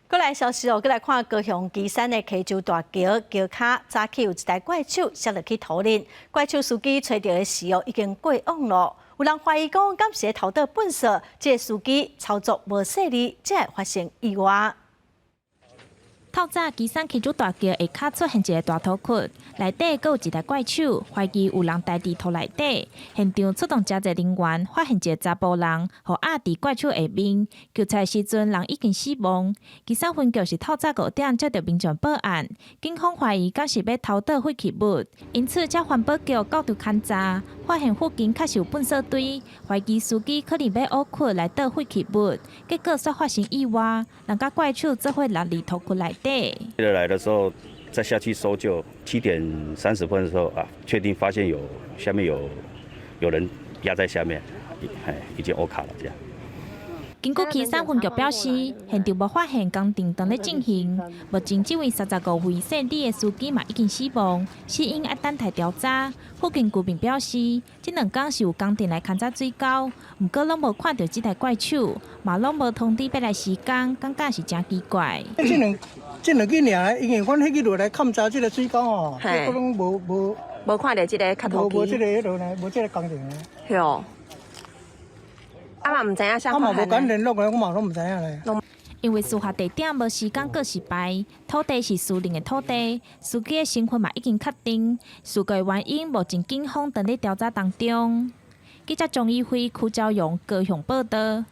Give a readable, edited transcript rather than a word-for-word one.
閣來消息哦，閣來看高雄旗山的溪洲大橋橋跤，早起有一台怪手摔落去土裡，怪手司機揣著的時哦已經過往咯。有人懷疑講，敢是偷倒糞埽，這个司機操作無細膩，才會發生意外。透早旗山溪洲大橋下跤出現一个大土窟，內底閣有一台怪手，懷疑有人待佇土內底。現場出動誠濟人員，發現一个查埔人，予壓佇怪手下面。救出來時陣，人已經死亡。旗山分局是透早5點接著民眾報案，警方懷疑敢是欲偷倒廢棄物，因此才環保局到場勘查，發現附近確實有糞埽堆，懷疑司機可能欲挖窟來倒廢棄物，結果煞發生意外，人佮怪手做伙落佇土窟內底。來的時候，再下去搜救，7點30分的時候啊，確定發現有下面有人壓在下面，哎，已經烏卡了這樣。根據旗山分局表示，現場無發現工程當咧進行。目前這位35歲姓李的司機嘛已經死亡，死因愛等待調查。附近居民表示，這兩工是有工程來勘查水溝，毋過攏無看著這台怪手，嘛攏無通知欲來施工，感覺是誠奇怪。這兩幾年，因為阮彼去落來勘查這个水溝吼，結果攏無無無看著這个卡拖機，無這个彼落呢，無這个工程呢。對。啊嘛毋知影啥。啊嘛無敢聯絡的，我嘛攏毋知影咧。因為事發地點無時間告示牌，土地是私人的土地，司機的身份嘛已經確定，事故的原因目前警方正佇調查當中。記者張怡輝、柯昭陽高雄報導。